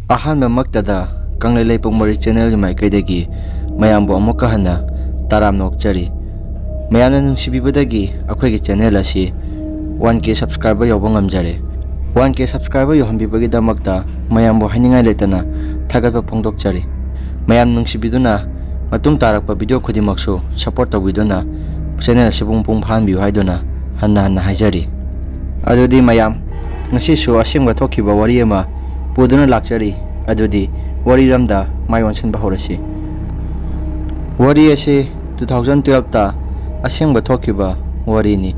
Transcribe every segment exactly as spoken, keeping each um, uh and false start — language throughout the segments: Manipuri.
ꯑꯍꯥꯟꯕꯃꯛꯇꯗ ꯀꯪꯂꯩ ꯂꯩꯄꯨꯡ ꯃꯔꯤ ꯆꯦꯅꯦꯜꯒꯤ ꯃꯥꯏꯀꯩꯗꯒꯤ ꯃꯌꯥꯝꯕꯨ ꯑꯃꯨꯛꯀ ꯍꯟꯅ ꯇꯔꯥꯝꯅ ꯑꯣꯛꯆꯔꯤ꯫ ꯃꯌꯥꯝꯅ ꯅꯨꯡꯁꯤꯕꯤꯕꯗꯒꯤ ꯑꯩꯈꯣꯏꯒꯤ ꯆꯦꯅꯦꯜ ꯑꯁꯤ ꯋꯥꯟ ꯀꯦ ꯁꯕꯁꯀ꯭ꯔꯥꯏꯕꯔ ꯌꯧꯕ ꯉꯝꯖꯔꯦ꯫ ꯋꯥꯟ ꯀꯦ ꯁꯕꯁꯀ꯭ꯔꯥꯏꯕꯔ ꯌꯧꯍꯟꯕꯤꯕꯒꯤꯗꯃꯛꯇ ꯃꯌꯥꯝꯕꯨ ꯍꯥꯏꯅꯤꯡꯉꯥꯏ ꯂꯩꯇꯅ ꯊꯥꯒꯠꯄ ꯐꯣꯡꯗꯣꯛꯆꯔꯤ꯫ ꯃꯌꯥꯝ ꯅꯨꯡꯁꯤꯕꯤꯗꯨꯅ ꯃꯇꯨꯡ ꯇꯥꯔꯛꯄ ꯚꯤꯗꯤꯑꯣ ꯈꯨꯗꯤꯡꯃꯛꯁꯨ ꯁꯄꯣꯔꯠ ꯇꯧꯕꯤꯗꯨꯅ ꯆꯦꯅꯦꯜ ꯑꯁꯤꯕꯨ ꯃꯄꯨꯡ ꯐꯥꯍꯟꯕꯤꯌꯨ ꯍꯥꯏꯗꯨꯅ ꯍꯟꯅ ꯍꯟꯅ ꯍꯥꯏꯖꯔꯤ꯫ ꯑꯗꯨꯗꯤ ꯃꯌꯥꯝ, ꯉꯁꯤꯁꯨ ꯑꯁꯦꯡꯕ ꯊꯣꯛꯈꯤꯕ ꯋꯥꯔꯤ ꯑꯃ ꯄꯨꯗꯨꯅ ꯂꯥꯛꯆꯔꯤ꯫ ꯑꯗꯨꯗꯤ ꯋꯥꯔꯤꯔꯝꯗ ꯃꯥꯏ ꯑꯣꯟꯁꯤꯟꯕ ꯍꯧꯔꯁꯤ꯫ ꯋꯥꯔꯤ ꯑꯁꯤ ꯇꯨ ꯊꯥꯎꯖꯟ ꯇꯨꯌꯦꯜꯞꯇ ꯑꯁꯦꯡꯕ ꯊꯣꯛꯈꯤꯕ ꯋꯥꯔꯤꯅꯤ꯫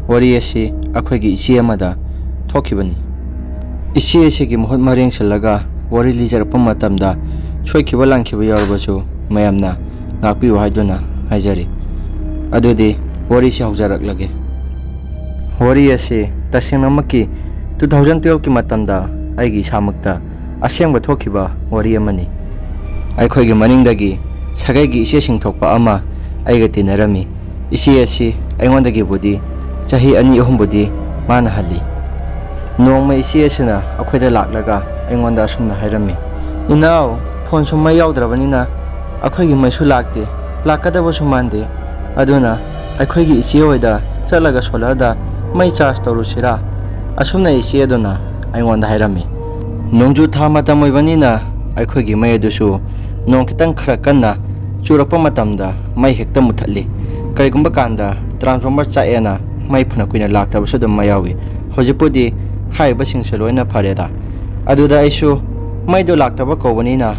ꯋꯥꯔꯤ ꯑꯁꯤ ꯑꯩꯈꯣꯏꯒꯤ ꯏꯆꯦ ꯑꯃꯗ ꯊꯣꯛꯈꯤꯕꯅꯤ꯫ ꯏꯆꯦ ꯑꯁꯤꯒꯤ ꯃꯍꯨꯠ ꯃꯔꯦꯡ ꯁꯤꯜꯂꯒ ꯋꯥꯔꯤ ꯂꯤꯖꯔꯛꯄ ꯃꯇꯝꯗ ꯁꯣꯏꯈꯤꯕ ꯂꯥꯟꯈꯤꯕ ꯌꯥꯎꯔꯕꯁꯨ ꯃꯌꯥꯝꯅ ꯉꯥꯛꯄꯤꯌꯨ ꯍꯥꯏꯗꯨꯅ ꯍꯥꯏꯖꯔꯤ꯫ ꯑꯗꯨꯗꯤ ꯋꯥꯔꯤꯁꯤ ꯍꯧꯖꯔꯛꯂꯒꯦ꯫ ꯋꯥꯔꯤ ꯑꯁꯤ ꯇꯁꯦꯡꯅꯃꯛꯀꯤ ꯇꯨ ꯊꯥꯎꯖꯟ ꯇꯨꯌꯦꯜꯞꯀꯤ ꯃꯇꯝꯗ ꯑꯩꯒꯤ ꯏꯁꯥꯃꯛꯇ ꯑꯁꯦꯡꯕ ꯊꯣꯛꯈꯤꯕ ꯋꯥꯔꯤ ꯑꯃꯅꯤ꯫ ꯑꯩꯈꯣꯏꯒꯤ ꯃꯅꯤꯡꯗꯒꯤ ꯁꯥꯒꯩꯒꯤ ꯏꯆꯦꯁꯤꯡ ꯊꯣꯛꯄ ꯑꯃ ꯑꯩꯒ ꯇꯤꯟꯅꯔꯝꯃꯤ꯫ ꯏꯆꯦ ꯑꯁꯤ ꯑꯩꯉꯣꯟꯗꯒꯤꯕꯨꯗꯤ ꯆꯍꯤ ꯑꯅꯤ ꯑꯍꯨꯝꯕꯨꯗꯤ ꯃꯥꯅ ꯍꯜꯂꯤ꯫ ꯅꯣꯡꯃ ꯏꯆꯦ ꯑꯁꯤꯅ ꯑꯩꯈꯣꯏꯗ ꯂꯥꯛꯂꯒ ꯑꯩꯉꯣꯟꯗ ꯑꯁꯨꯝꯅ ꯍꯥꯏꯔꯝꯃꯤ, "ꯏꯅꯥꯎ, ꯐꯣꯟꯁꯨ ꯃꯩ ꯌꯥꯎꯗ꯭ꯔꯕꯅꯤꯅ ꯑꯩꯈꯣꯏꯒꯤ ꯃꯩꯁꯨ ꯂꯥꯛꯇꯦ꯫ ꯂꯥꯛꯀꯗꯕꯁꯨ ꯃꯥꯟꯗꯦ꯫ ꯑꯗꯨꯅ ꯑꯩꯈꯣꯏꯒꯤ ꯏꯆꯦ ꯍꯣꯏꯗ ꯆꯠꯂꯒ ꯁꯣꯂꯔꯗ ꯃꯩ ꯆꯥꯔꯖ ꯇꯧꯔꯨꯁꯤꯔꯥ?" ꯑꯁꯨꯝꯅ ꯏꯆꯦ ꯑꯗꯨꯅ ꯑꯩꯉꯣꯟꯗ ꯍꯥꯏꯔꯝꯃꯤ꯫ ꯅꯣꯡꯖꯨ ꯊꯥ ꯃꯇꯝ ꯑꯣꯏꯕꯅꯤꯅ ꯑꯩꯈꯣꯏꯒꯤ ꯃꯩ ꯑꯗꯨꯁꯨ ꯅꯣꯡ ꯈꯤꯇꯪ ꯈꯔ ꯀꯟꯅ ꯆꯨꯔꯛꯄ ꯃꯇꯝꯗ ꯃꯩ ꯍꯦꯛꯇ ꯃꯨꯊꯠꯂꯤ꯫ ꯀꯔꯤꯒꯨꯝꯕ ꯀꯥꯟꯗ ꯇ꯭ꯔꯥꯟꯁꯐꯣꯔꯃꯔ ꯆꯥꯛꯑꯦꯅ ꯃꯩ ꯐꯅ ꯀꯨꯏꯅ ꯂꯥꯛꯇꯕꯁꯨ ꯑꯗꯨꯝ ꯃꯌꯥꯎꯏ꯫ ꯍꯧꯖꯤꯛꯄꯨꯗꯤ ꯍꯥꯏꯔꯤꯕꯁꯤꯡꯁꯦ ꯂꯣꯏꯅ ꯐꯔꯦꯗ꯫ ꯑꯗꯨꯗ ꯑꯩꯁꯨ ꯃꯩꯗꯣ ꯂꯥꯛꯇꯕ ꯀꯧꯕꯅꯤꯅ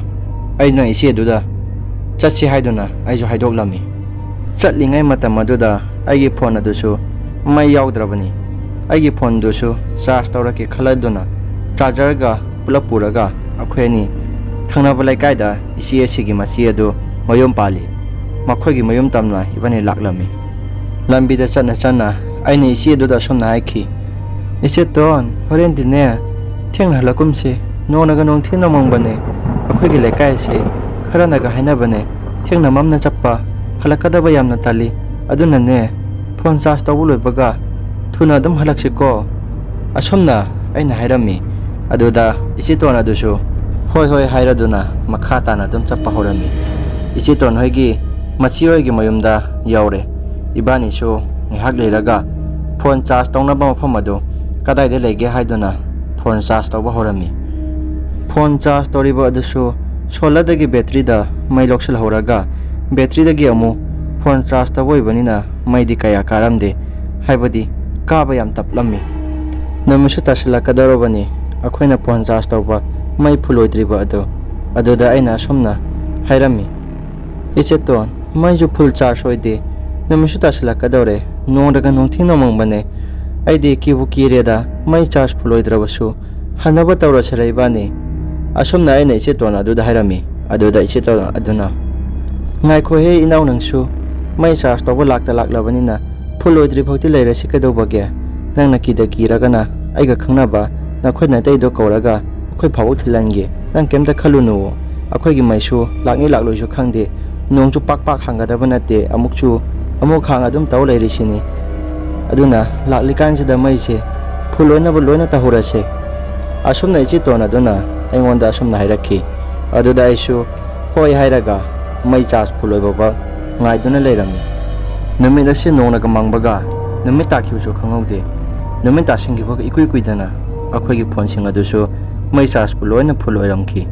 ꯑꯩꯅ ꯏꯆꯦꯗꯨꯗ ꯆꯠꯁꯤ ꯍꯥꯏꯗꯨꯅ ꯑꯩꯁꯨ ꯍꯥꯏꯗꯣꯛꯂꯝꯃꯤ꯫ ꯆꯠꯂꯤꯉꯩ ꯃꯇꯝ ꯑꯗꯨꯗ ꯑꯩꯒꯤ ꯐꯣꯟ ꯑꯗꯨꯁꯨ ꯃꯩ ꯌꯥꯎꯗ꯭ꯔꯕꯅꯤ꯫ ꯑꯩꯒꯤ ꯐꯣꯟꯗꯨꯁꯨ ꯆꯥꯔꯖ ꯇꯧꯔꯛꯀꯦ ꯈꯜꯂꯗꯨꯅ ꯆꯥꯔꯖꯔꯒ ꯄꯨꯂꯞ ꯄꯨꯔꯒ ꯑꯩꯈꯣꯏ ꯑꯅꯤ ꯊꯪꯅꯕ ꯂꯩꯀꯥꯏꯗ ꯏꯆꯦ ꯑꯁꯤꯒꯤ ꯃꯆꯦ ꯑꯗꯨ ꯃꯌꯨꯝ ꯄꯥꯜꯂꯤ꯫ ꯃꯈꯣꯏꯒꯤ ꯃꯌꯨꯝ ꯇꯝꯅ ꯏꯕꯥꯅꯤ ꯂꯥꯛꯂꯝꯃꯤ꯫ ꯂꯝꯕꯤꯗ ꯆꯠꯅ ꯆꯠꯅ ꯑꯩꯅ ꯏꯆꯦ ꯑꯗꯨꯗ ꯑꯁꯨꯝꯅ ꯍꯥꯏꯈꯤ, "ꯏꯆꯦ ꯇꯣꯟ, ꯍꯣꯔꯦꯟꯗꯤꯅꯦ ꯊꯦꯡꯅ ꯍꯜꯂꯛꯀꯨꯝꯁꯤ꯫ ꯅꯣꯡꯅꯒ ꯅꯣꯡ ꯊꯤꯅ ꯃꯪꯕꯅꯦ꯫ ꯑꯩꯈꯣꯏꯒꯤ ꯂꯩꯀꯥꯏꯁꯦ ꯈꯔꯅꯒ ꯍꯥꯏꯅꯕꯅꯦ, ꯊꯦꯡꯅ ꯃꯝꯅ ꯆꯠꯄ, ꯍꯜꯂꯛꯀꯗꯕ ꯌꯥꯝꯅ ꯇꯜꯂꯤ꯫ ꯑꯗꯨꯅꯅꯦ ꯐꯣꯟ ꯆꯥꯔꯖ ꯇꯧꯕ ꯂꯣꯏꯕꯒ ꯊꯨꯅ ꯑꯗꯨꯝ ꯍꯜꯂꯛꯁꯤꯀꯣ?" ꯑꯁꯨꯝꯅ ꯑꯩꯅ ꯍꯥꯏꯔꯝꯃꯤ꯫ ꯑꯗꯨꯗ ꯏꯆꯦ ꯇꯣꯟ ꯑꯗꯨꯁꯨ, ꯍꯣꯏ ꯍꯣꯏ ꯍꯥꯏꯔꯗꯨꯅ ꯃꯈꯥ ꯇꯥꯅ ꯑꯗꯨꯝ ꯆꯠꯄ ꯍꯧꯔꯝꯃꯤ꯫ ꯏꯆꯦꯇꯣꯟ ꯍꯣꯏꯒꯤ ꯃꯆꯤ ꯍꯣꯏꯒꯤ ꯃꯌꯨꯝꯗ ꯌꯧꯔꯦ꯫ ꯏꯕꯥꯅꯤꯁꯨ ꯉꯥꯏꯍꯥꯛ ꯂꯩꯔꯒ ꯐꯣꯟ ꯆꯥꯔꯖ ꯇꯧꯅꯕ ꯃꯐꯝ ꯑꯗꯨ ꯀꯗꯥꯏꯗ ꯂꯩꯒꯦ ꯍꯥꯏꯗꯨꯅ ꯐꯣꯟ ꯆꯥꯔꯖ ꯇꯧꯕ ꯍꯧꯔꯝꯃꯤ꯫ ꯐꯣꯟ ꯆꯥꯔꯖ ꯇꯧꯔꯤꯕ ꯑꯗꯨꯁꯨ ꯁꯣꯂꯔꯗꯒꯤ ꯕꯦꯇ꯭ꯔꯤꯗ ꯃꯩ ꯂꯧꯁꯤꯜꯍꯧꯔꯒ ꯕꯦꯇ꯭ꯔꯤꯗꯒꯤ ꯑꯃꯨꯛ ꯐꯣꯟ ꯆꯥꯔꯖ ꯇꯧꯕ ꯑꯣꯏꯕꯅꯤꯅ ꯃꯩꯗꯤ ꯀꯌꯥ ꯀꯥꯔꯝꯗꯦ꯫ ꯍꯥꯏꯕꯗꯤ ꯀꯥꯕ ꯌꯥꯝ ꯇꯞꯂꯝꯃꯤ꯫ ꯅꯨꯃꯤꯠꯁꯨ ꯇꯥꯁꯤꯜꯂꯛꯀꯗꯧꯔꯕꯅꯤ꯫ ꯑꯩꯈꯣꯏꯅ ꯐꯣꯟ ꯆꯥꯔꯖ ꯇꯧꯕ ꯃꯩ ꯐꯨꯜ ꯑꯣꯏꯗ꯭ꯔꯤꯕ ꯑꯗꯨ ꯑꯗꯨꯗ ꯑꯩꯅ ꯑꯁꯨꯝꯅ ꯍꯥꯏꯔꯝꯃꯤ, "ꯏꯆꯦꯇꯣꯟ, ꯃꯩꯁꯨ ꯐꯨꯜ ꯆꯥꯔꯖ ꯑꯣꯏꯗꯦ꯫ ꯅꯨꯃꯤꯠꯁꯨ ꯇꯥꯁꯤꯜꯂꯛꯀꯗꯧꯔꯦ꯫ ꯅꯣꯡꯅꯒ ꯅꯨꯡꯊꯤ ꯅꯣꯡꯃꯪꯕꯅꯦ꯫ ꯑꯩꯗꯤ ꯀꯤꯕꯨ ꯀꯤꯔꯦꯗ, ꯃꯩ ꯆꯥꯔꯖ ꯐꯨꯜ ꯑꯣꯏꯗ꯭ꯔꯕꯁꯨ꯫ ꯍꯟꯅꯕ ꯇꯧꯔꯁꯤꯔ ꯏꯕꯥꯅꯤ?" ꯑꯁꯨꯝꯅ ꯑꯩꯅ ꯏꯆꯦꯇꯣꯟ ꯑꯗꯨꯗ ꯍꯥꯏꯔꯝꯃꯤ꯫ ꯑꯗꯨꯗ ꯏꯆꯦꯇꯣꯟ ꯑꯗꯨꯅ, "ꯉꯥꯏꯈꯣꯍꯦ ꯏꯅꯥꯎ, ꯅꯪꯁꯨ꯫ ꯃꯩ ꯆꯥꯔꯖ ꯇꯧꯕ ꯂꯥꯛꯇ ꯂꯥꯛꯂꯕꯅꯤꯅ ꯐꯨꯜ ꯑꯣꯏꯗ꯭ꯔꯤ ꯐꯥꯎꯗꯤ ꯂꯩꯔꯁꯤ ꯀꯩꯗꯧꯕꯒꯦ? ꯅꯪꯅ ꯀꯤꯗ ꯀꯤꯔꯒꯅ ꯑꯩꯒ ꯈꯪꯅꯕ ꯅꯈꯣꯏ ꯅꯥꯇꯩꯗꯣ ꯀꯧꯔꯒ ꯑꯩꯈꯣꯏ ꯐꯥꯎꯕ ꯊꯤꯜꯍꯟꯒꯦ꯫ ꯅꯪ ꯀꯩꯝꯇ ꯈꯜꯂꯨꯅꯨ꯫ ꯑꯩꯈꯣꯏꯒꯤ ꯃꯩꯁꯨ ꯂꯥꯛꯅꯤ ꯂꯥꯛꯂꯣꯏꯁꯨ ꯈꯪꯗꯦ꯫ ꯅꯣꯡꯁꯨ ꯄꯥꯛ ꯄꯥꯛ ꯍꯥꯡꯒꯗꯕ ꯅꯠꯇꯦ꯫ ꯑꯃꯨꯛꯁꯨ ꯑꯃꯨꯛ ꯍꯥꯡ ꯑꯗꯨꯝ ꯇꯧ ꯂꯩꯔꯤꯁꯤꯅꯤ꯫ ꯑꯗꯨꯅ ꯂꯥꯛꯂꯤꯀꯥꯟꯁꯤꯗ ꯃꯩꯁꯦ ꯐꯨꯜ ꯑꯣꯏꯅꯕ ꯂꯣꯏꯅ ꯇꯧꯍꯧꯔꯁꯦ꯫" ꯑꯁꯨꯝꯅ ꯏꯆꯦꯇꯣꯟ ꯑꯗꯨꯅ ꯑꯩꯉꯣꯟꯗ ꯑꯁꯨꯝꯅ ꯍꯥꯏꯔꯛꯈꯤ꯫ ꯑꯗꯨꯗ ꯑꯩꯁꯨ ꯍꯣꯏ ꯍꯥꯏꯔꯒ ꯃꯩ ꯆꯥꯔꯖ ꯐꯨꯜ ꯑꯣꯏꯕ ꯐꯥꯎ ꯉꯥꯏꯗꯨꯅ ꯂꯩꯔꯝꯃꯤ꯫ ꯅꯨꯃꯤꯠ ꯑꯁꯤ ꯅꯣꯡꯅꯒ ꯃꯪꯕꯒ ꯅꯨꯃꯤꯠ ꯇꯥꯈꯤꯕꯁꯨ ꯈꯪꯍꯧꯗꯦ꯫ ꯅꯨꯃꯤꯠ ꯇꯥꯁꯤꯟꯈꯤꯕꯒ ꯏꯀꯨꯏ ꯀꯨꯏꯗꯅ ꯑꯩꯈꯣꯏꯒꯤ ꯐꯣꯟꯁꯤꯡ ꯑꯗꯨꯁꯨ ꯃꯩ ꯆꯥꯔꯖ ꯐꯨꯜ ꯂꯣꯏꯅ ꯐꯨꯜ ꯑꯣꯏꯔꯝꯈꯤ꯫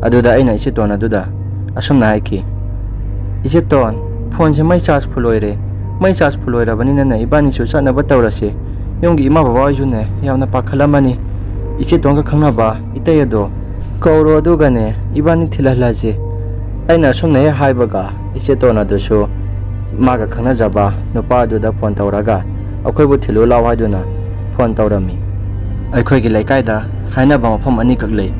ꯑꯗꯨꯗ ꯑꯩꯅ ꯏꯆꯦꯇꯣꯟ ꯑꯗꯨꯗ ꯑꯁꯨꯝꯅ ꯍꯥꯏꯈꯤ, "ꯏꯆꯦꯇꯣꯟ, ꯐꯣꯟꯁꯦ ꯃꯩ ꯆꯥꯔꯖ ꯐꯨꯜ ꯑꯣꯏꯔꯦ꯫ ꯃꯩ ꯆꯥꯔꯖ ꯐꯨꯜ ꯑꯣꯏꯔꯕꯅꯤꯅꯅꯦ ꯏꯕꯥꯅꯤꯁꯨ ꯆꯠꯅꯕ ꯇꯧꯔꯁꯦ꯫ ꯌꯨꯝꯒꯤ ꯏꯃꯥ ꯕꯕꯥ ꯍꯣꯏꯁꯨꯅꯦ ꯌꯥꯝꯅ ꯄꯥꯈꯠꯂꯝꯃꯅꯤ꯫ ꯏꯆꯦꯇꯣꯟꯒ ꯈꯪꯅꯕ ꯏꯇꯩ ꯑꯗꯣ ꯀꯧꯔꯣ, ꯑꯗꯨꯒꯅꯦ ꯏꯕꯥꯅꯤ ꯊꯤꯜꯍꯜꯂꯁꯦ꯫" ꯑꯩꯅ ꯑꯁꯨꯝꯅ ꯍꯦꯛ ꯍꯥꯏꯕꯒ ꯏꯆꯦꯇꯣꯟ ꯑꯗꯨꯁꯨ ꯃꯥꯒ ꯈꯪꯅꯖꯕ ꯅꯨꯄꯥ ꯑꯗꯨꯗ ꯐꯣꯟ ꯇꯧꯔꯒ ꯑꯩꯈꯣꯏꯕꯨ ꯊꯤꯜꯂꯨ ꯂꯥꯎ ꯍꯥꯏꯗꯨꯅ ꯐꯣꯟ ꯇꯧꯔꯝꯃꯤ꯫ ꯑꯩꯈꯣꯏꯒꯤ ꯂꯩꯀꯥꯏꯗ ꯍꯥꯏꯅꯕ ꯃꯐꯝ ꯑꯅꯤꯈꯛ ꯂꯩ,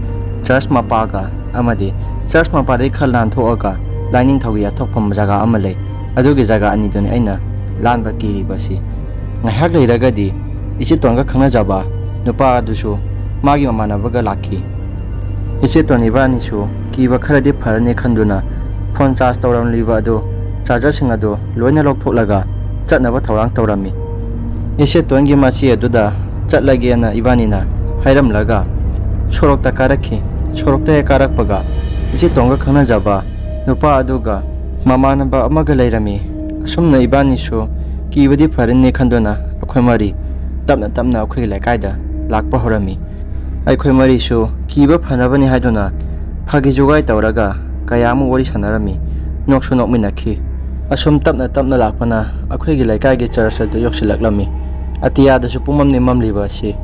ꯆꯔꯆ ꯃꯄꯥꯒ ꯑꯃꯗꯤ ꯆꯔꯆ ꯃꯄꯥꯗꯒꯤ ꯈꯔ ꯂꯥꯟꯊꯣꯛꯑꯒ ꯂꯥꯏꯅꯤꯡꯊꯧꯒꯤ ꯌꯥꯊꯣꯛꯐꯝ ꯖꯒꯥ ꯑꯃ ꯂꯩ꯫ ꯑꯗꯨꯒꯤ ꯖꯒꯥ ꯑꯅꯤꯗꯨꯅꯤ ꯑꯩꯅ ꯂꯥꯟꯕ ꯀꯤꯔꯤꯕꯁꯤ꯫ ꯉꯥꯏꯍꯥꯛ ꯂꯩꯔꯒꯗꯤ ꯏꯆꯦꯇꯣꯟꯒ ꯈꯪꯅꯖꯕ ꯅꯨꯄꯥ ꯑꯗꯨꯁꯨ ꯃꯥꯒꯤ ꯃꯃꯥꯟꯅꯕꯒ ꯂꯥꯛꯈꯤ꯫ ꯏꯆꯦꯇꯣꯟ ꯏꯕꯥꯅꯤꯁꯨ ꯀꯤꯕ ꯈꯔꯗꯤ ꯐꯔꯅꯤ ꯈꯟꯗꯨꯅ ꯐꯣꯟ ꯆꯥꯔꯖ ꯇꯧꯔꯝꯂꯤꯕ ꯑꯗꯨ ꯆꯥꯔꯖꯔꯁꯤꯡ ꯑꯗꯨ ꯂꯣꯏꯅ ꯂꯧꯊꯣꯛꯂꯒ ꯆꯠꯅꯕ ꯊꯧꯔꯥꯡ ꯇꯧꯔꯝꯃꯤ꯫ ꯏꯆꯦꯇꯣꯟꯒꯤ ꯃꯆꯦ ꯑꯗꯨꯗ ꯆꯠꯂꯒꯦꯅ ꯏꯕꯥꯅꯤꯅ ꯍꯥꯏꯔꯝꯂꯒ ꯁꯣꯔꯣꯛꯇ ꯀꯥꯔꯛꯈꯤ꯫ ꯁꯣꯔꯣꯛꯇ ꯍꯦꯛ ꯀꯥꯔꯛꯄꯒ ꯏꯆꯦ ꯇꯣꯡꯒ ꯈꯪꯅꯖꯕ ꯅꯨꯄꯥ ꯑꯗꯨꯒ ꯃꯃꯥꯟꯅꯕ ꯑꯃꯒ ꯂꯩꯔꯝꯃꯤ꯫ ꯑꯁꯨꯝꯅ ꯏꯕꯥꯅꯤꯁꯨ ꯀꯤꯕꯗꯤ ꯐꯔꯅꯤ ꯈꯟꯗꯨꯅ ꯑꯩꯈꯣꯏ ꯃꯔꯤ ꯇꯞꯅ ꯇꯞꯅ ꯑꯩꯈꯣꯏꯒꯤ ꯂꯩꯀꯥꯏꯗ ꯂꯥꯛꯄ ꯍꯧꯔꯝꯃꯤ꯫ ꯑꯩꯈꯣꯏ ꯃꯔꯤꯁꯨ ꯀꯤꯕ ꯐꯅꯕꯅꯤ ꯍꯥꯏꯗꯨꯅ ꯐꯥꯒꯤ ꯖꯨꯒꯥꯏ ꯇꯧꯔꯒ ꯀꯌꯥ ꯑꯃ ꯋꯥꯔꯤ ꯁꯥꯟꯅꯔꯝꯃꯤ꯫ ꯅꯣꯛꯁꯨ ꯅꯣꯛꯃꯤꯟꯅꯈꯤ꯫ ꯑꯁꯨꯝ ꯇꯞꯅ ꯇꯞꯅ ꯂꯥꯛꯄꯅ ꯑꯩꯈꯣꯏꯒꯤ ꯂꯩꯀꯥꯏꯒꯤ ꯆꯔꯆ ꯑꯗꯨ ꯌꯧꯁꯤꯜꯂꯛꯂꯝꯃꯤ꯫ ꯑꯇꯤꯌꯥꯗꯁꯨ ꯄꯨꯡꯃꯝꯅꯤ ꯃꯝꯂꯤꯕ ꯑꯁꯤ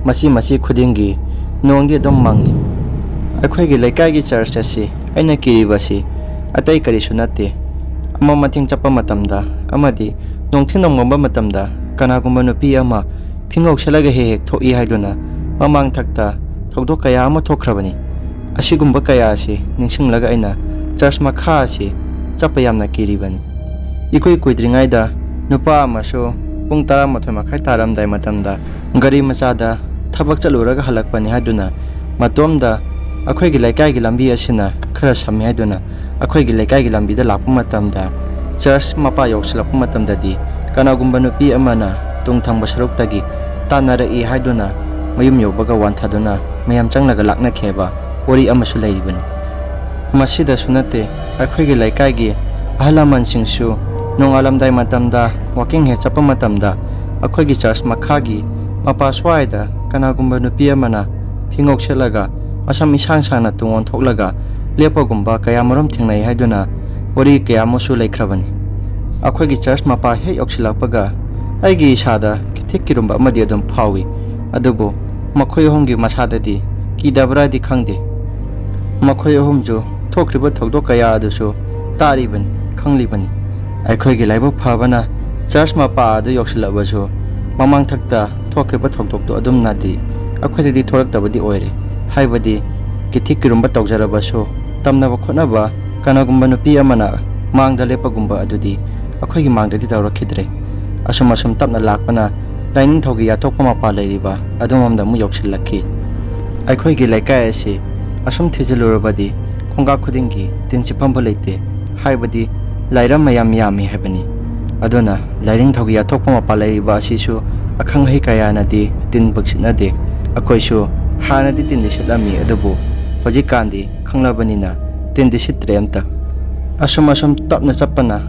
ꯃꯆꯤ ꯃꯆꯤ ꯈꯨꯗꯤꯡꯒꯤ ꯅꯣꯡꯗꯤ ꯑꯗꯨꯝ ꯃꯪꯉꯤ꯫ ꯑꯩꯈꯣꯏꯒꯤ ꯂꯩꯀꯥꯏꯒꯤ ꯆꯔꯆ ꯑꯁꯤ ꯑꯩꯅ ꯀꯤꯔꯤꯕꯁꯤ ꯑꯇꯩ ꯀꯔꯤꯁꯨ ꯅꯠꯇꯦ꯫ ꯑꯃ ꯃꯇꯦꯡ ꯆꯠꯄ ꯃꯇꯝꯗ ꯑꯃꯗꯤ ꯅꯣꯡꯊꯤ ꯅꯣꯡꯃꯝꯕ ꯃꯇꯝꯗ ꯀꯅꯥꯒꯨꯝꯕ ꯅꯨꯄꯤ ꯑꯃ ꯐꯤꯉꯧ ꯁꯦꯠꯂꯒ ꯍꯦꯛ ꯍꯦꯛ ꯊꯣꯛꯏ ꯍꯥꯏꯗꯨꯅ ꯃꯃꯥꯡꯊꯛꯇ ꯊꯧꯗꯣꯛ ꯀꯌꯥ ꯑꯃ ꯊꯣꯛꯈ꯭ꯔꯕꯅꯤ꯫ ꯑꯁꯤꯒꯨꯝꯕ ꯀꯌꯥ ꯑꯁꯤ ꯅꯤꯡꯁꯤꯡꯂꯒ ꯑꯩꯅ ꯆꯔꯆ ꯃꯈꯥ ꯑꯁꯤ ꯆꯠꯄ ꯌꯥꯝꯅ ꯀꯤꯔꯤꯕꯅꯤ꯫ ꯏꯀꯨꯏ ꯀꯨꯏꯗ꯭ꯔꯤꯉꯩꯗ ꯅꯨꯄꯥ ꯑꯃꯁꯨ ꯄꯨꯡ ꯇꯔꯥꯃꯥꯊꯣꯏ ꯃꯈꯥꯏ ꯇꯥꯔꯝꯗꯥꯏ ꯃꯇꯝꯗ ꯒꯥꯔꯤ ꯃꯆꯥꯗ ꯊꯕꯛ ꯆꯠꯂꯨꯔꯒ ꯍꯜꯂꯛꯄꯅꯤ ꯍꯥꯏꯗꯨꯅ ꯃꯇꯣꯝꯗ ꯑꯩꯈꯣꯏꯒꯤ ꯂꯩꯀꯥꯏꯒꯤ ꯂꯝꯕꯤ ꯑꯁꯤꯅ ꯈꯔ ꯁꯝꯃꯤ ꯍꯥꯏꯗꯨꯅ ꯑꯩꯈꯣꯏꯒꯤ ꯂꯩꯀꯥꯏꯒꯤ ꯂꯝꯕꯤꯗ ꯂꯥꯛꯄ ꯃꯇꯝꯗ, ꯆꯔꯆ ꯃꯄꯥ ꯌꯧꯁꯤꯜꯂꯛꯄ ꯃꯇꯝꯗꯗꯤ ꯀꯅꯥꯒꯨꯝꯕ ꯅꯨꯄꯤ ꯑꯃꯅ ꯇꯨꯡ ꯊꯪꯕ ꯁꯔꯨꯛꯇꯒꯤ ꯇꯥꯟꯅꯔꯛꯏ ꯍꯥꯏꯗꯨꯅ ꯃꯌꯨꯝ ꯌꯧꯕꯒ ꯋꯥꯟꯊꯗꯨꯅ ꯃꯌꯥꯝ ꯆꯪꯂꯒ ꯂꯥꯛꯅꯈꯤꯕ ꯋꯥꯔꯤ ꯑꯃꯁꯨ ꯂꯩꯔꯤꯕꯅꯤ꯫ ꯃꯁꯤꯗꯁꯨ ꯅꯠꯇꯦ, ꯑꯩꯈꯣꯏꯒꯤ ꯂꯩꯀꯥꯏꯒꯤ ꯑꯍꯜ ꯂꯃꯟꯁꯤꯡꯁꯨ ꯅꯣꯡꯉꯥꯜꯂꯝꯗꯥꯏ ꯃꯇꯝꯗ ꯋꯥꯀꯤꯡ ꯍꯦꯛ ꯆꯠꯄ ꯃꯇꯝꯗ ꯑꯩꯈꯣꯏꯒꯤ ꯆꯔꯆ ꯃꯈꯥꯒꯤ ꯃꯄꯥ ꯁ꯭ꯋꯥꯏꯗ ꯀꯅꯥꯒꯨꯝꯕ ꯅꯨꯄꯤ ꯑꯃꯅ ꯐꯤꯉꯧ ꯁꯦꯠꯂꯒ ꯃꯁꯝ ꯏꯁꯥꯡ ꯁꯥꯡꯅ ꯇꯨꯡ ꯑꯣꯟꯊꯣꯛꯂꯒ ꯂꯦꯞꯄꯒꯨꯝꯕ ꯀꯌꯥꯃꯔꯨꯝ ꯊꯦꯡꯅꯩ ꯍꯥꯏꯗꯨꯅ ꯋꯥꯔꯤ ꯀꯌꯥ ꯑꯃꯁꯨ ꯂꯩꯈ꯭ꯔꯕꯅꯤ꯫ ꯑꯩꯈꯣꯏꯒꯤ ꯆꯔꯆ ꯃꯄꯥ ꯍꯦꯛ ꯌꯧꯁꯤꯜꯂꯛꯄꯒ ꯑꯩꯒꯤ ꯏꯁꯥꯗ ꯈꯤꯊꯤꯛ ꯀꯤꯔꯨꯝꯕ ꯑꯃꯗꯤ ꯑꯗꯨꯝ ꯐꯥꯎꯏ꯫ ꯑꯗꯨꯕꯨ ꯃꯈꯣꯏ ꯑꯍꯨꯝꯒꯤ ꯃꯁꯥꯗꯗꯤ ꯀꯤꯗꯕ꯭ꯔꯥꯗꯤ ꯈꯪꯗꯦ꯫ ꯃꯈꯣꯏ ꯑꯍꯨꯝꯁꯨ ꯊꯣꯛꯈ꯭ꯔꯤꯕ ꯊꯧꯗꯣꯛ ꯀꯌꯥ ꯑꯗꯨꯁꯨ ꯇꯥꯔꯤꯕꯅꯤ, ꯈꯪꯂꯤꯕꯅꯤ꯫ ꯑꯩꯈꯣꯏꯒꯤ ꯂꯥꯏꯕꯛ ꯐꯕꯅ ꯆꯔꯆ ꯃꯄꯥ ꯑꯗꯨ ꯌꯧꯁꯤꯜꯂꯕꯁꯨ ꯃꯃꯥꯡꯊꯛꯇ ꯊꯣꯛꯈ꯭ꯔꯤꯕ ꯊꯧꯗꯣꯛꯇꯨ ꯑꯗꯨꯝꯅꯗꯤ ꯑꯩꯈꯣꯏꯗꯗꯤ ꯊꯣꯛꯂꯛꯇꯕꯗꯤ ꯑꯣꯏꯔꯦ꯫ ꯍꯥꯏꯕꯗꯤ ꯀꯤꯊꯤꯛ ꯀꯤꯔꯨꯝꯕ ꯇꯧꯖꯔꯕꯁꯨ ꯇꯝꯅꯕ ꯈꯣꯠꯅꯕ ꯀꯅꯥꯒꯨꯝꯕ ꯅꯨꯄꯤ ꯑꯃꯅ ꯃꯥꯡꯗ ꯂꯦꯞꯄꯒꯨꯝꯕ ꯑꯗꯨꯗꯤ ꯑꯩꯈꯣꯏꯒꯤ ꯃꯥꯡꯗꯗꯤ ꯇꯧꯔꯛꯈꯤꯗ꯭ꯔꯦ꯫ ꯑꯁꯨꯝ ꯑꯁꯨꯝ ꯇꯞꯅ ꯂꯥꯛꯄꯅ ꯂꯥꯏꯅꯤꯡꯊꯧꯒꯤ ꯌꯥꯊꯣꯛꯄ ꯃꯄꯥ ꯂꯩꯔꯤꯕ ꯑꯗꯨꯝꯂꯣꯝꯗ ꯑꯃꯨꯛ ꯌꯧꯁꯤꯜꯂꯛꯈꯤ꯫ ꯑꯩꯈꯣꯏꯒꯤ ꯂꯩꯀꯥꯏ ꯑꯁꯤ ꯑꯁꯨꯝ ꯊꯤꯖꯤꯜꯂꯨꯔꯕꯗꯤ ꯈꯣꯡꯀꯥꯞ ꯈꯨꯗꯤꯡꯒꯤ ꯇꯤꯟ ꯆꯤꯐꯝꯕꯨ ꯂꯩꯇꯦ꯫ ꯍꯥꯏꯕꯗꯤ ꯂꯥꯏꯔꯝ ꯃꯌꯥꯝ ꯌꯥꯝꯃꯤ ꯍꯥꯏꯕꯅꯤ꯫ ꯑꯗꯨꯅ ꯂꯥꯏꯅꯤꯡꯊꯧꯒꯤ ꯌꯥꯊꯣꯛꯄ ꯃꯄꯥ ꯂꯩꯔꯤꯕ ꯑꯁꯤꯁꯨ ꯑꯈꯪ ꯑꯍꯩ ꯀꯌꯥꯅꯗꯤ ꯇꯤꯟ ꯄꯛꯁꯤꯠꯅꯗꯦ꯫ ꯑꯩꯈꯣꯏꯁꯨ ꯍꯥꯟꯅꯗꯤ ꯇꯤꯟꯗꯤ ꯁꯤꯠꯂꯝꯃꯤ, ꯑꯗꯨꯕꯨ ꯍꯧꯖꯤꯛꯀꯥꯟꯗꯤ ꯈꯪꯂꯕꯅꯤꯅ ꯇꯤꯟꯗꯤ ꯁꯤꯠꯇ꯭ꯔꯦ ꯑꯝꯇ꯫ ꯑꯁꯨꯝ ꯑꯁꯨꯝ ꯇꯞꯅ ꯆꯠꯄꯅ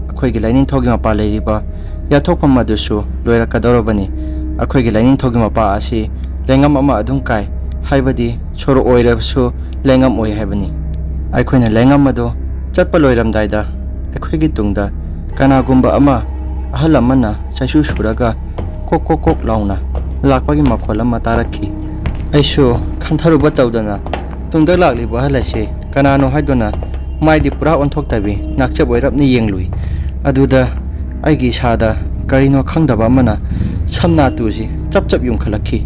ꯑꯩꯈꯣꯏꯒꯤ ꯂꯥꯏꯅꯤꯡꯊꯧꯒꯤ ꯃꯄꯥ ꯂꯩꯔꯤꯕ ꯌꯥꯊꯣꯛꯐꯝ ꯑꯗꯨꯁꯨ ꯂꯣꯏꯔꯛꯀꯗꯧꯔꯕꯅꯤ꯫ ꯑꯩꯈꯣꯏꯒꯤ ꯂꯥꯏꯅꯤꯡꯊꯧꯒꯤ ꯃꯄꯥ ꯑꯁꯤ ꯂꯩꯉꯝ ꯑꯃ ꯑꯗꯨꯝ ꯀꯥꯏ, ꯍꯥꯏꯕꯗꯤ ꯁꯣꯔꯣꯛ ꯑꯣꯏꯔꯕꯁꯨ ꯂꯩꯉꯝ ꯑꯣꯏ ꯍꯥꯏꯕꯅꯤ꯫ ꯑꯩꯈꯣꯏꯅ ꯂꯩꯉꯝ ꯑꯗꯨ ꯆꯠꯄ ꯂꯣꯏꯔꯝꯗꯥꯏꯗ ꯑꯩꯈꯣꯏꯒꯤ ꯇꯨꯡꯗ ꯀꯅꯥꯒꯨꯝꯕ ꯑꯃ, ꯑꯍꯜ ꯑꯃꯅ ꯆꯩꯁꯨ ꯁꯨꯔꯒ ꯀꯣꯛ ꯀꯣꯛ ꯀꯣꯛ ꯂꯥꯎꯅ ꯂꯥꯛꯄꯒꯤ ꯃꯈꯣꯜ ꯑꯃ ꯇꯥꯔꯛꯈꯤ꯫ ꯑꯩꯁꯨ ꯈꯟꯊꯔꯨꯕ ꯇꯧꯗꯅ ꯇꯨꯡꯗ ꯂꯥꯛꯂꯤꯕ ꯑꯍꯜ ꯑꯁꯤ ꯀꯅꯥꯅꯣ ꯍꯥꯏꯗꯨꯅ ꯃꯥꯏꯗꯤ ꯄꯨꯔꯥ ꯑꯣꯟꯊꯣꯛꯇꯕꯤ ꯅꯥꯛꯆꯞ ꯑꯣꯏꯔꯞꯅ ꯌꯦꯡꯂꯨꯏ꯫ ꯑꯗꯨꯗ ꯑꯩꯒꯤ ꯏꯁꯥꯗ ꯀꯔꯤꯅꯣ ꯈꯪꯗꯕ ꯑꯃꯅ ꯁꯝ ꯅꯥꯇꯨꯁꯤ ꯆꯞ ꯆꯞ ꯌꯨꯡꯈꯠꯂꯛꯈꯤ꯫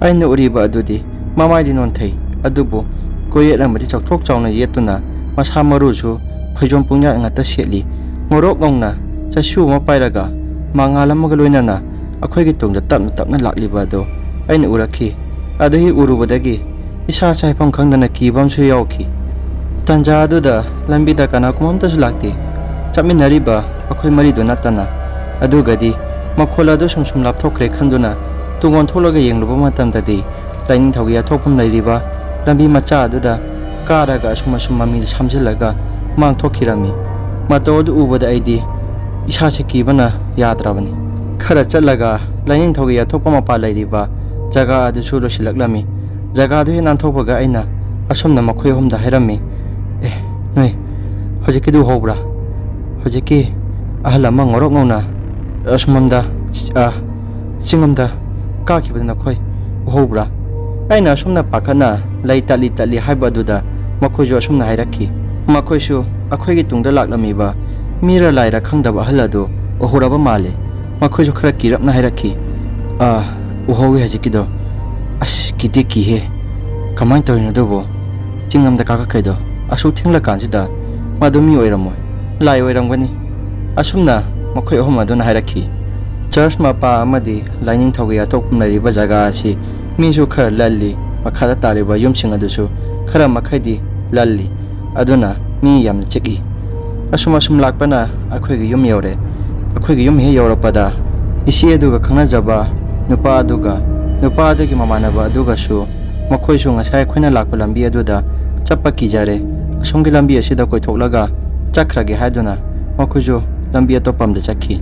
ꯑꯩꯅ ꯎꯔꯤꯕ ꯑꯗꯨꯗꯤ ꯃꯃꯥꯏꯗꯤ ꯅꯣꯟꯊꯩ, ꯑꯗꯨꯕꯨ ꯀꯣꯌꯦꯠ ꯑꯃꯗꯤ ꯆꯥꯎꯊꯣꯛ ꯆꯥꯎꯅ ꯌꯦꯠꯇꯨꯅ ꯃꯁꯥ ꯃꯔꯨꯁꯨ ꯐꯩꯖꯣꯝ ꯄꯨꯡꯌꯥꯠ ꯉꯥꯛꯇ ꯁꯦꯠꯂꯤ꯫ ꯉꯧꯔꯣꯛ ꯉꯧꯅ ꯆꯩꯁꯨ ꯑꯃ ꯄꯥꯏꯔꯒ ꯃꯉꯥꯜ ꯑꯃꯒ ꯂꯣꯏꯅꯅ ꯑꯩꯈꯣꯏꯒꯤ ꯇꯨꯡꯗ ꯇꯞꯅ ꯇꯞꯅ ꯂꯥꯛꯂꯤꯕ ꯑꯗꯨ ꯑꯩꯅ ꯎꯔꯛꯈꯤ꯫ ꯑꯗꯨ ꯍꯦꯛ ꯎꯔꯨꯕꯗꯒꯤ ꯏꯁꯥꯁꯦ ꯍꯥꯏꯐꯝ ꯈꯪꯗꯅ ꯀꯤꯕ ꯑꯃꯁꯨ ꯌꯥꯎꯈꯤ꯫ ꯇꯟꯖꯥ ꯑꯗꯨꯗ ꯂꯝꯕꯤꯗ ꯀꯅꯥꯒꯨꯝꯕ ꯑꯝꯇꯁꯨ ꯂꯥꯛꯇꯦ꯫ ꯆꯠꯃꯤꯟꯅꯔꯤꯕ ꯑꯩꯈꯣꯏ ꯃꯔꯤꯗꯨ ꯅꯠꯇꯅ꯫ ꯑꯗꯨꯒꯗꯤ ꯃꯈꯣꯜ ꯑꯗꯨ ꯁꯨꯝ ꯁꯨꯝ ꯂꯥꯞꯊꯣꯛꯈ꯭ꯔꯦ ꯈꯟꯗꯨꯅ ꯇꯨꯡ ꯑꯣꯟꯊꯣꯛꯂꯒ ꯌꯦꯡꯂꯨꯕ ꯃꯇꯝꯗꯗꯤ ꯂꯥꯏꯅꯤꯡꯊꯧꯒꯤ ꯌꯥꯊꯣꯛꯐꯝ ꯂꯩꯔꯤꯕ ꯂꯝꯕꯤ ꯃꯆꯥ ꯑꯗꯨꯗ ꯀꯥꯔꯒ ꯑꯁꯨꯝ ꯑꯁꯨꯝ ꯃꯃꯤꯗꯨ ꯁꯝꯖꯤꯜꯂꯒ ꯃꯥꯡꯊꯣꯛꯈꯤꯔꯝꯃꯤ꯫ ꯃꯇꯧ ꯑꯗꯨ ꯎꯕꯗ ꯑꯩꯗꯤ ꯏꯁꯥꯁꯦ ꯀꯤꯕꯅ ꯌꯥꯗ꯭ꯔꯕꯅꯤ꯫ ꯈꯔ ꯆꯠꯂꯒ ꯂꯥꯏꯅꯤꯡꯊꯧꯒꯤ ꯌꯥꯊꯣꯛꯄ ꯃꯄꯥ ꯂꯩꯔꯤꯕ ꯖꯒꯥ ꯑꯗꯨꯁꯨ ꯂꯣꯏꯁꯤꯜꯂꯛꯂꯝꯃꯤ꯫ ꯖꯒꯥꯗꯨ ꯍꯦꯛ ꯅꯥꯟꯊꯣꯛꯄꯒ ꯑꯩꯅ ꯑꯁꯨꯝꯅ ꯃꯈꯣꯏ ꯑꯍꯨꯝꯗ ꯍꯥꯏꯔꯝꯃꯤ, "ꯑꯦ, ꯅꯣꯏ ꯍꯧꯖꯤꯛꯀꯤꯗꯨ ꯎꯍꯧꯕ꯭ꯔꯥ? ꯍꯧꯖꯤꯛꯀꯤ ꯑꯍꯜ ꯑꯃ ꯉꯧꯔꯣꯛ ꯉꯧꯅ ꯑꯁꯨꯝꯂꯣꯝꯗ, ꯑ, ꯆꯤꯡꯂꯣꯝꯗ ꯀꯥꯈꯤꯕꯗꯨ ꯅꯈꯣꯏ ꯎꯍꯧꯕ꯭ꯔꯥ?" ꯑꯩꯅ ꯑꯁꯨꯝꯅ ꯄꯥꯈꯠꯅ ꯂꯩ ꯇꯠꯂꯤ ꯇꯠꯂꯤ ꯍꯥꯏꯕ ꯑꯗꯨꯗ ꯃꯈꯣꯏꯁꯨ ꯑꯁꯨꯝꯅ ꯍꯥꯏꯔꯛꯈꯤ꯫ ꯃꯈꯣꯏꯁꯨ ꯑꯩꯈꯣꯏꯒꯤ ꯇꯨꯡꯗ ꯂꯥꯛꯂꯝꯃꯤꯕ ꯃꯤꯔ ꯂꯥꯏꯔ ꯈꯪꯗꯕ ꯑꯍꯜ ꯑꯗꯨ ꯎꯍꯧꯔꯕ ꯃꯥꯜꯂꯦ꯫ ꯃꯈꯣꯏꯁꯨ ꯈꯔ ꯀꯤꯔꯞꯅ ꯍꯥꯏꯔꯛꯈꯤ, "ꯑꯥ, ꯎꯍꯧꯋꯤ ꯍꯧꯖꯤꯛꯀꯤꯗꯣ꯫ ꯑꯁ, ꯀꯤꯗꯤ ꯀꯤꯍꯦ꯫ ꯀꯃꯥꯏꯅ ꯇꯧꯔꯤꯅꯣ ꯑꯗꯨꯕꯨ? ꯆꯤꯡ ꯑꯃꯗ ꯀꯥꯈꯠꯈ꯭ꯔꯤꯗꯣ ꯑꯁꯨꯛ ꯊꯦꯡꯂꯀꯥꯟꯁꯤꯗ? ꯃꯗꯨ ꯃꯤ ꯑꯣꯏꯔꯝꯃꯣꯏ, ꯂꯥꯏ ꯑꯣꯏꯔꯝꯒꯅꯤ꯫" ꯑꯁꯨꯝꯅ ꯃꯈꯣꯏ ꯑꯍꯨꯝ ꯑꯗꯨꯅ ꯍꯥꯏꯔꯛꯈꯤ꯫ ꯆꯔꯆ ꯃꯄꯥ ꯑꯃꯗꯤ ꯂꯥꯏꯅꯤꯡꯊꯧꯒꯤ ꯌꯥꯊꯣꯛꯐꯝ ꯂꯩꯔꯤꯕ ꯖꯒꯥ ꯑꯁꯤ ꯃꯤꯁꯨ ꯈꯔ ꯂꯜꯂꯤ, ꯃꯈꯥꯗ ꯇꯥꯔꯤꯕ ꯌꯨꯝꯁꯤꯡ ꯑꯗꯨꯁꯨ ꯈꯔ ꯃꯈꯩꯗꯤ ꯂꯜꯂꯤ, ꯑꯗꯨꯅ ꯃꯤ ꯌꯥꯝꯅ ꯆꯤꯛꯏ꯫ ꯑꯁꯨꯝ ꯑꯁꯨꯝ ꯂꯥꯛꯄꯅ ꯑꯩꯈꯣꯏꯒꯤ ꯌꯨꯝ ꯌꯧꯔꯦ꯫ ꯑꯩꯈꯣꯏꯒꯤ ꯌꯨꯝ ꯍꯦꯛ ꯌꯧꯔꯛꯄꯗ ꯏꯆꯦ ꯑꯗꯨꯒ ꯈꯪꯅꯖꯕ ꯅꯨꯄꯥ ꯑꯗꯨꯒ ꯅꯨꯄꯥ ꯑꯗꯨꯒꯤ ꯃꯃꯥꯟꯅꯕ ꯑꯗꯨꯒꯁꯨ ꯃꯈꯣꯏꯁꯨ ꯉꯁꯥꯏ ꯑꯩꯈꯣꯏꯅ ꯂꯥꯛꯄ ꯂꯝꯕꯤ ꯑꯗꯨꯗ ꯆꯠꯄ ꯀꯤꯖꯔꯦ, ꯑꯁꯣꯝꯒꯤ ꯂꯝꯕꯤ ꯑꯁꯤꯗ ꯀꯣꯏꯊꯣꯛꯂꯒ ꯆꯠꯈ꯭ꯔꯒꯦ ꯍꯥꯏꯗꯨꯅ ꯃꯈꯣꯏꯁꯨ ꯂꯝꯕꯤ ꯑꯇꯣꯞꯄ ꯑꯃꯗ ꯆꯠꯈꯤ꯫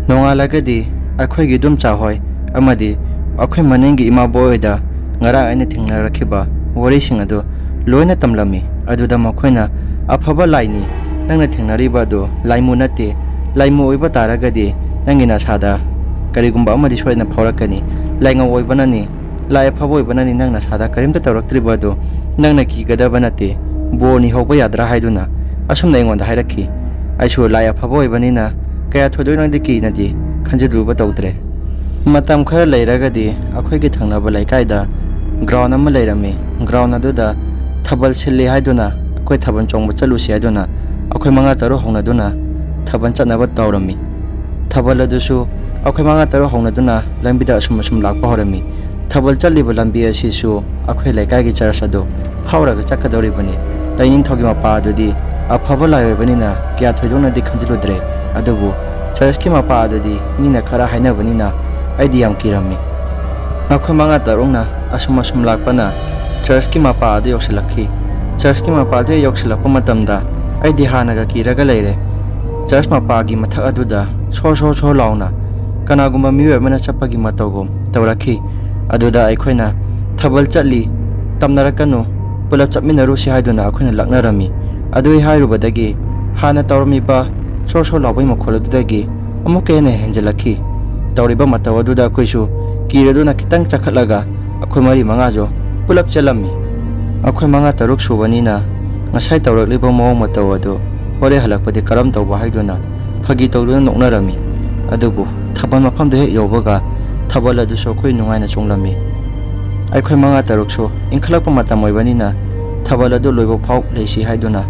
ꯅꯣꯡꯉꯥꯜꯂꯒꯗꯤ ꯑꯩꯈꯣꯏꯒꯤ ꯏꯗꯣꯝꯆꯥ ꯍꯣꯏ ꯑꯃꯗꯤ ꯑꯩꯈꯣꯏ ꯃꯅꯤꯡꯒꯤ ꯏꯃꯥꯕꯣꯏ ꯍꯣꯏꯗ ꯉꯔꯥꯡ ꯑꯩꯅ ꯊꯦꯡꯅꯔꯛꯈꯤꯕ ꯋꯥꯔꯤꯁꯤꯡ ꯑꯗꯨ ꯂꯣꯏꯅ ꯇꯝꯂꯝꯃꯤ꯫ ꯑꯗꯨꯗ ꯃꯈꯣꯏꯅ "ꯑꯐꯕ ꯂꯥꯏꯅꯤ, ꯅꯪꯅ ꯊꯦꯡꯅꯔꯤꯕ ꯑꯗꯨ ꯂꯥꯏꯃꯨ ꯅꯠꯇꯦ꯫ ꯂꯥꯏꯃꯨ ꯑꯣꯏꯕ ꯇꯥꯔꯒꯗꯤ ꯅꯪꯒꯤ ꯅꯁꯥꯗ ꯀꯔꯤꯒꯨꯝꯕ ꯑꯃꯗꯤ ꯁꯣꯏꯗꯅ ꯐꯥꯎꯔꯛꯀꯅꯤ꯫ ꯂꯥꯏꯉꯧ ꯑꯣꯏꯕꯅꯅꯤ, ꯂꯥꯏ ꯑꯐꯕ ꯑꯣꯏꯕꯅꯅꯤ ꯅꯪ ꯅꯁꯥꯗ ꯀꯔꯤꯝꯇ ꯇꯧꯔꯛꯇ꯭ꯔꯤꯕ ꯑꯗꯨ ꯅꯪꯅ ꯀꯤꯒꯗꯕ ꯅꯠꯇꯦ꯫ ꯕꯣꯔ ꯅꯤꯍꯧꯕ ꯌꯥꯗ꯭ꯔꯥ?" ꯍꯥꯏꯗꯨꯅ ꯑꯁꯨꯝꯅ ꯑꯩꯉꯣꯟꯗ ꯍꯥꯏꯔꯛꯈꯤ꯫ ꯑꯩꯁꯨ ꯂꯥꯏ ꯑꯐꯕ ꯑꯣꯏꯕꯅꯤꯅ ꯀꯌꯥ ꯊꯣꯏꯗꯣꯛꯅꯗꯤ ꯀꯤꯅꯗꯤ ꯈꯟꯖꯤꯜꯂꯨꯕ ꯇꯧꯗ꯭ꯔꯦ꯫ ꯃꯇꯝ ꯈꯔ ꯂꯩꯔꯒꯗꯤ ꯑꯩꯈꯣꯏꯒꯤ ꯊꯪꯅꯕ ꯂꯩꯀꯥꯏꯗ ꯒ꯭ꯔꯥꯎꯟ ꯑꯃ ꯂꯩꯔꯝꯃꯤ꯫ ꯒ꯭ꯔꯥꯎꯟ ꯑꯗꯨꯗ ꯊꯥꯕꯜ ꯁꯤꯜꯂꯤ ꯍꯥꯏꯗꯨꯅ, ꯑꯩꯈꯣꯏ ꯊꯥꯕꯜ ꯆꯣꯡꯕ ꯆꯠꯂꯨꯁꯤ ꯍꯥꯏꯗꯨꯅ ꯑꯩꯈꯣꯏ ꯃꯉꯥ ꯇꯔꯨꯛ ꯍꯧꯅꯗꯨꯅ ꯊꯥꯕꯜ ꯆꯠꯅꯕ ꯇꯧꯔꯝꯃꯤ꯫ ꯊꯥꯕꯜ ꯑꯗꯨꯁꯨ ꯑꯩꯈꯣꯏ ꯃꯉꯥ ꯇꯔꯨꯛ ꯍꯧꯅꯗꯨꯅ ꯂꯝꯕꯤꯗ ꯑꯁꯨꯝ ꯑꯁꯨꯝ ꯂꯥꯛꯄ ꯍꯧꯔꯝꯃꯤ꯫ ꯊꯥꯕꯜ ꯆꯠꯂꯤꯕ ꯂꯝꯕꯤ ꯑꯁꯤꯁꯨ ꯑꯩꯈꯣꯏ ꯂꯩꯀꯥꯏꯒꯤ ꯆꯔꯆ ꯑꯗꯨ ꯐꯥꯎꯔꯒ ꯆꯠꯀꯗꯧꯔꯤꯕꯅꯤ꯫ ꯂꯥꯏꯅꯤꯡꯊꯧꯒꯤ ꯃꯄꯥ ꯑꯗꯨꯗꯤ ꯑꯐꯕ ꯂꯥꯏ ꯑꯣꯏꯕꯅꯤꯅ ꯀꯌꯥ ꯊꯣꯏꯗꯣꯛꯅꯗꯤ ꯈꯟꯖꯤꯜꯂꯨꯗ꯭ꯔꯦ꯫ ꯑꯗꯨꯕꯨ ꯆꯔꯆꯀꯤ ꯃꯄꯥ ꯑꯗꯨꯗꯤ ꯃꯤꯅ ꯈꯔ ꯍꯥꯏꯅꯕꯅꯤꯅ ꯑꯩꯗꯤ ꯌꯥꯝ ꯀꯤꯔꯝꯃꯤ꯫ ꯑꯩꯈꯣꯏ ꯃꯉꯥ ꯇꯔꯨꯛꯅ ꯑꯁꯨꯝ ꯑꯁꯨꯝ ꯂꯥꯛꯄꯅ ꯆꯔꯆꯀꯤ ꯃꯄꯥ ꯑꯗꯨ ꯌꯧꯁꯤꯜꯂꯛꯈꯤ꯫ ꯆꯔꯆꯀꯤ ꯃꯄꯥ ꯑꯗꯨ ꯍꯦꯛ ꯌꯧꯁꯤꯜꯂꯛꯄ ꯃꯇꯝꯗ ꯑꯩꯗꯤ ꯍꯥꯟꯅꯒ ꯀꯤꯔꯒ ꯂꯩꯔꯦ꯫ ꯆꯔꯆ ꯃꯄꯥꯒꯤ ꯃꯊꯛ ꯑꯗꯨꯗ ꯁꯣꯔ ꯁꯣꯔ ꯁꯣꯔ ꯂꯥꯎꯅ ꯀꯅꯥꯒꯨꯝꯕ ꯃꯤꯑꯣꯏ ꯑꯃꯅ ꯆꯠꯄꯒꯤ ꯃꯇꯧꯒꯨꯝ ꯇꯧꯔꯛꯈꯤ꯫ ꯑꯗꯨꯗ ꯑꯩꯈꯣꯏꯅ "ꯊꯥꯕꯜ ꯆꯠꯂꯤ, ꯇꯝꯅꯔꯛꯀꯅꯨ, ꯄꯨꯂꯞ ꯆꯠꯃꯤꯟꯅꯔꯨꯁꯤ" ꯍꯥꯏꯗꯨꯅ ꯑꯩꯈꯣꯏꯅ ꯂꯛꯅꯔꯝꯃꯤ꯫ ꯑꯗꯨ ꯍꯥꯏꯔꯨꯕꯗꯒꯤ ꯍꯥꯟꯅ ꯇꯧꯔꯝꯃꯤꯕ ꯁꯣꯔ ꯁꯣꯔ ꯂꯥꯎꯕꯒꯤ ꯃꯈꯣꯜ ꯑꯗꯨꯗꯒꯤ ꯑꯃꯨꯛꯀ ꯍꯦꯟꯅ ꯍꯦꯟꯖꯤꯜꯂꯛꯈꯤ꯫ ꯇꯧꯔꯤꯕ ꯃꯇꯧ ꯑꯗꯨꯗ ꯑꯩꯈꯣꯏꯁꯨ ꯀꯤꯔꯗꯨꯅ ꯈꯤꯇꯪ ꯆꯈꯠꯂꯒ ꯑꯩꯈꯣꯏ ꯃꯔꯤ ꯃꯉꯥꯁꯨ ꯄꯨꯂꯞ ꯆꯦꯜꯂꯝꯃꯤ꯫ ꯑꯩꯈꯣꯏ ꯃꯉꯥ ꯇꯔꯨꯛ ꯁꯨꯕꯅꯤꯅ ꯉꯁꯥꯏ ꯇꯧꯔꯛꯂꯤꯕ ꯃꯑꯣꯡ ꯃꯇꯧ ꯑꯗꯨ ꯍꯣꯔꯦꯟ ꯍꯜꯂꯛꯄꯗꯤ ꯀꯔꯝ ꯇꯧꯕ ꯍꯥꯏꯗꯨꯅ ꯐꯥꯒꯤ ꯇꯧꯗꯨꯅ ꯅꯣꯛꯅꯔꯝꯃꯤ꯫ ꯑꯗꯨꯕꯨ ꯊꯥꯕꯜ ꯃꯐꯝꯗꯨ ꯍꯦꯛ ꯌꯧꯕꯒ ꯊꯥꯕꯜ ꯑꯗꯨꯁꯨ ꯑꯩꯈꯣꯏ ꯅꯨꯡꯉꯥꯏꯅ ꯆꯣꯡꯂꯝꯃꯤ꯫ ꯑꯩꯈꯣꯏ ꯃꯉꯥ ꯇꯔꯨꯛꯁꯨ ꯏꯟꯈꯠꯂꯛꯄ ꯃꯇꯝ ꯑꯣꯏꯕꯅꯤꯅ ꯊꯥꯕꯜ ꯑꯗꯨ ꯂꯣꯏꯕ ꯐꯥꯎ ꯂꯩꯁꯤ ꯍꯥꯏꯗꯨꯅ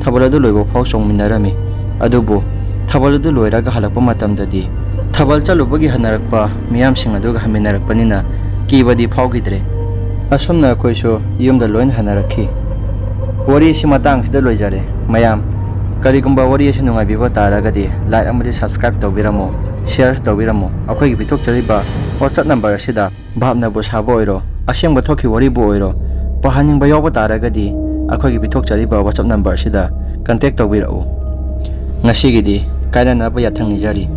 ꯊꯥꯕꯜ ꯑꯗꯨ ꯂꯣꯏꯕ ꯐꯥꯎ ꯆꯣꯡꯃꯤꯟꯅꯔꯝꯃꯤ꯫ ꯑꯗꯨꯕꯨ ꯊꯥꯕꯜ ꯑꯗꯨ ꯂꯣꯏꯔꯒ ꯍꯜꯂꯛꯄ ꯃꯇꯝꯗꯗꯤ ꯊꯥꯕꯜ ꯆꯠꯂꯨꯕꯒꯤ ꯍꯟꯅꯔꯛꯄ ꯃꯤꯌꯥꯝꯁꯤꯡ ꯑꯗꯨꯒ ꯍꯟꯃꯤꯟꯅꯔꯛꯄꯅꯤꯅ ꯀꯤꯕꯗꯤ ꯐꯥꯎꯈꯤꯗ꯭ꯔꯦ꯫ ꯑꯁꯨꯝꯅ ꯑꯩꯈꯣꯏꯁꯨ ꯌꯨꯝꯗ ꯂꯣꯏꯅ ꯍꯟꯅꯔꯛꯈꯤ꯫ ꯋꯥꯔꯤ ꯑꯁꯤ ꯃꯇꯥꯡꯁꯤꯗ ꯂꯣꯏꯖꯔꯦ꯫ ꯃꯌꯥꯝ, ꯀꯔꯤꯒꯨꯝꯕ ꯋꯥꯔꯤ ꯑꯁꯤ ꯅꯨꯡꯉꯥꯏꯕꯤꯕ ꯇꯥꯔꯒꯗꯤ like ꯑꯃꯗꯤ subscribe ꯇꯧꯕꯤꯔꯝꯃꯨ, share ꯇꯧꯕꯤꯔꯝꯃꯨ꯫ ꯑꯩꯈꯣꯏꯒꯤ ꯄꯤꯊꯣꯛꯆꯔꯤꯕ WhatsApp number ꯑꯁꯤꯗ ꯚꯥꯞꯅꯕꯨ ꯁꯥꯕ ꯑꯣꯏꯔꯣ꯫ ꯑꯁꯦꯡꯕ ꯊꯣꯛꯈꯤꯕ ꯋꯥꯔꯤꯕꯨ ꯑꯣꯏꯔꯣ, ꯄꯥꯍꯟꯅꯤꯡꯕ ꯌꯥꯎꯕ ꯇꯥꯔꯒꯗꯤ ꯑꯩꯈꯣꯏꯒꯤ ꯄꯤꯊꯣꯛꯆꯔꯤꯕ WhatsApp number ꯑꯁꯤꯗ contact ꯇꯧꯕꯤꯔꯛꯎ꯫ ꯉꯁꯤꯒꯤꯗꯤ ꯀꯥꯏꯅꯅꯕ ꯌꯥꯊꯪ ꯅꯤꯖꯔꯤ꯫